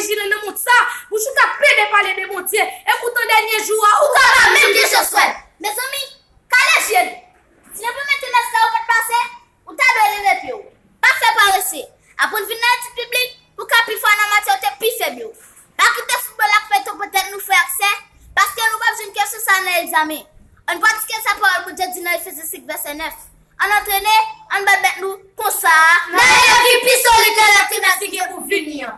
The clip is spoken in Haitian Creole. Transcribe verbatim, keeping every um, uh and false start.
Jire nan mond sa, ou chita pede pale de Bondye, e poutan dènye jou a, ou ka pa menm gen chans wè l. Mezanmi, kale je nou. Si nan premye trimès la ou pa t pase, ou ta dwe leve pye w. Pa fè parese. Aprann vin nan etid biblik pou w ka pi fò nan matyè w te pi fèb yo. Pa kite foutbòl ak feyton pètèt nou fè aksè, paske nou p ap jwenn kesyon sa nan egzamen. Ann pratike sa pawòl Bondye di nan Efezyen senk vèsè nèf. Ann antrene, ann bat bèt nou konsa. Nan elan ki pi solid ke lèt imen ki gen pou vini an.